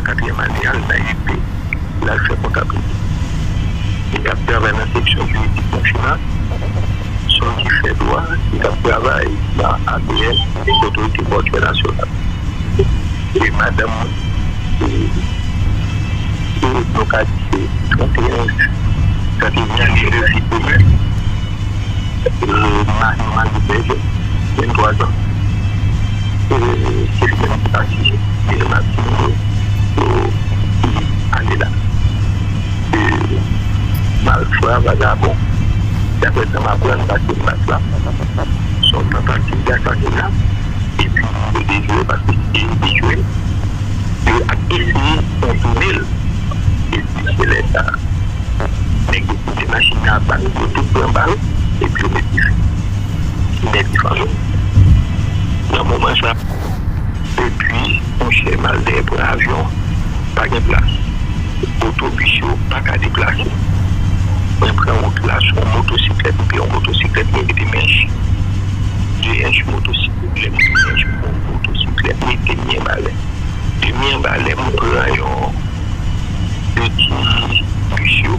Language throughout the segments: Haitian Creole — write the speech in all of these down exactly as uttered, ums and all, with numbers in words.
katriyèm ane a, l nan I U P, l al fè kontablite. Li t ap travay nan seksyon jiridik nan FEMA. Se yon ki fè dwa, li t ap travay nan A P N, Otorite Pòtyè Nasyonal. E madanm mwen, se, se, nou ka di se trannteyen, trannteyen ane de vi komin. E mari, mari Bèje, venntwa zan. E se li menm ki pati de Matinik pou li ale la. E malfra, vagabon, daprè sa m aprann, pase m bat la. Se yon tantativ de asasina. Epi, yo dejwe paske si yo dejwe, yo ap eseye kontounen l. Epi, se lè sa a, nèg yo pouse machin nan a bal, yo tout pran bal, epi yo mete, mete fanmi nan moman sa. Epi, monchè, m al dèyè pran avyon, pa gen plas. Otobis yo pa ka deplase. Mwen pran wout la sou yon motosiklèt, epi yon motosiklèt mwen mete mench. De ench motosiklèt, lè m mete mench pou motosiklèt, mete m anba lè. Depi anba lè m pran yon de ti bis yo.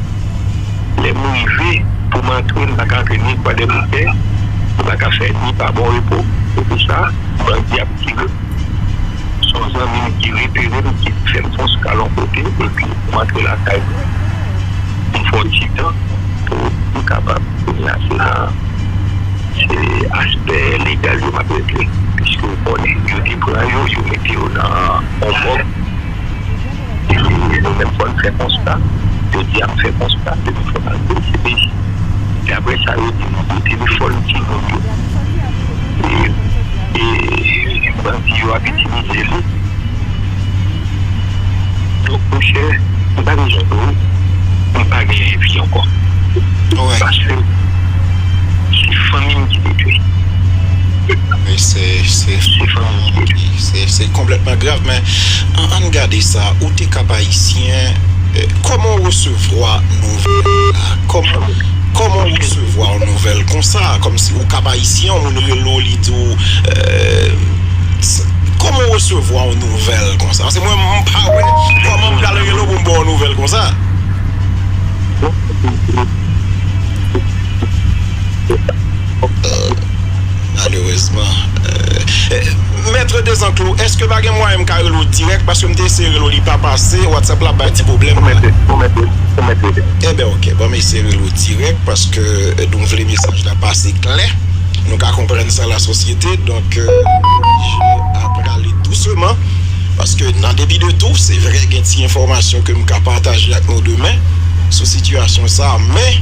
Lè m rive, pou m antre, m pa ka antre ni Kwadèboukè, m pa ka fè ni pa Bon Repo. Se pou sa, bandi ap tire. Se yon zanmi m ki repere m, ki fè m fè yon skal yon kote, epi m antre lakay mwen. M fè yon ti tan pou m kapab kounye a se nan Se aspè legal yo m ap regle, piske w konnen, yo te pran yo, yo mete yo nan yon mòg. E nou menm fò n fè konsta, jodi a m fè konsta ke nou fè malfè O C P J. E apre sa, yo di nou de telefòn timoun yo. E, e bandi yo ap itilize li. Donk, monchè, m pa bezwen di w, m pa gen vi ankò. Paske se fanmi m ki detwi. Se fanmi m ki detwi. Se konplètman grav, men ann gade sa. Ou te Kap Ayisyen, kòman w resevwa nouvèl la? Kòman, kòman w resevwa yon nouvèl konsa? Kòmsi ou Kap Ayisyen, yon moun rele w, li di w, Kòman w resevwa yon nouvèl konsa? Paske mwen, m pa wè kòman m pral rele w pou m ba w nouvèl konsa. Malerezman. Mèt Dezanclos, èske pa gen mwayen m ka rele w dirèk? Paske m te eseye rele w, li pa pase. WhatsApp la bay ti pwoblèm la. Enben, oke. Bon, m eseye rele w dirèk paske nou vle mesaj la pase klè. Nou ka konprann sa lasosyete, donk, euh, nou oblije ap prale douseman, paske nan depi de tou, se vre gen ti enfòmasyon ke m ka pataje ak nou demen sou sitiyasyon sa, men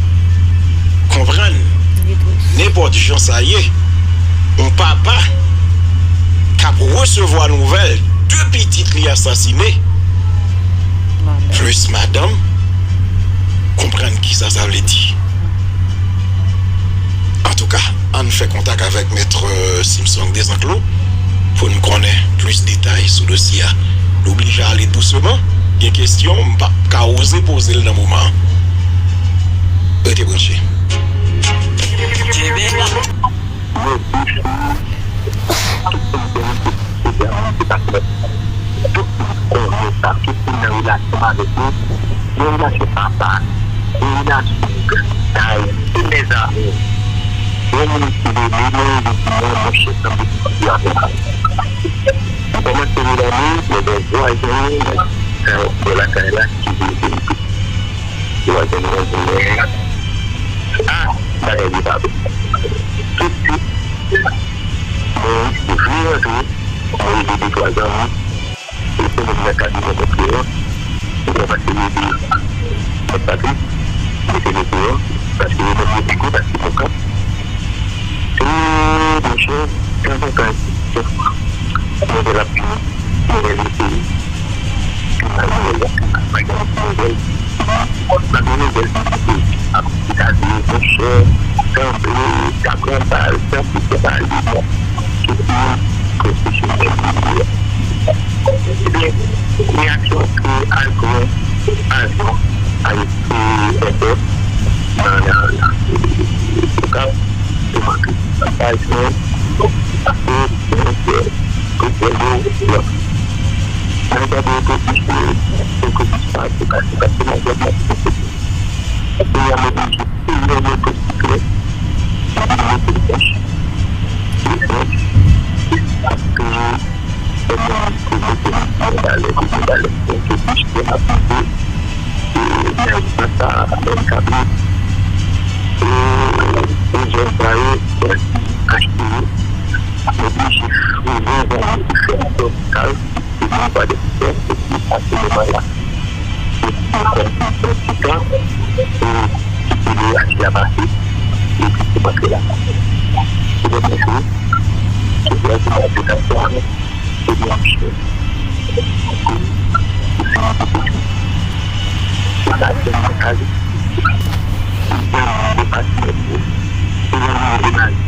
konprann, nenpòt jan sa ye, yon papa k ap resevwa nouvèl de pitit li asasine, plis madanm, konprann kisa sa vle di. Antouka, ann fè kontak avèk Mèt, euh, Simson Dezanclos pou n konnen plis detay sou dosye a. Nou oblije ale douseman. Gen kesyon, m p ap ka oze poze l nan moman an. Rete branche. Tout moun konnen se, se, se moun ki pa fè. Tout moun konnen sa, tout moun nan relasyon avèk yo. Yon relasyon papa, yon relasyon grann, se mezanmi. Yon moun ki rele mwen, li di mwen, monchè, sanble se yon avè. M kòmanse rele mwen, men gen vwazen mwen, nan lakay la, ki vle vin tou. Vwazen mwen di mwen, a, bagay li pa bon. Tousuit, mwen vle rantre, mwen rele de twa zanmi, e se menm nan kabinè mwen ki an, mwen pase rele mwen Patris, mete l okoran, paske yo menm yo pi gwo, paske mwen ka. E, monchè, tanzantan, kèk fwa, nouvèl ap vini, nouvèl yo se pi mal nouvèl la, pa gen anpil nouvèl. Pa gen nouvèl ki ap di monchè, sanble, ta pran bal, sanble, se pa li, bon. Tout moun pwofesyonèl li ye. Ebyen, reyaksyon ke al pran avyon, al, e, èpòt, nan, nan, nan, Okap, pou manke. Sa pa jwenn, paske, monchè, Pou fè yo lòt. Mwen Mande yo pou plis de, pou plis pa, pou pase, paske mwen vle mwen plis de. Paske y a mwen plis de, se yon mwen plis de. Mwen plis de. Paske, mwen, pou mwen, pou mwen, balè, pou mwen, balè, pou mwen, plis de, mwen plis de. E, mwen, sa, mwen, sa, mwen, e, mwen, jèn sa yo, mwen, achte yo. Mwen, plis de, mwen, mwen, mwen, fè yon kal. Epi nou pral fè, epi pase moman la. Epi nou pran yon ti tan, e kite le aji a pase, epi kòmanse la. Se kòmanse, se pral kòmanse sa, se yon chè. Se yon chè. Se yon chè. Se yon chè.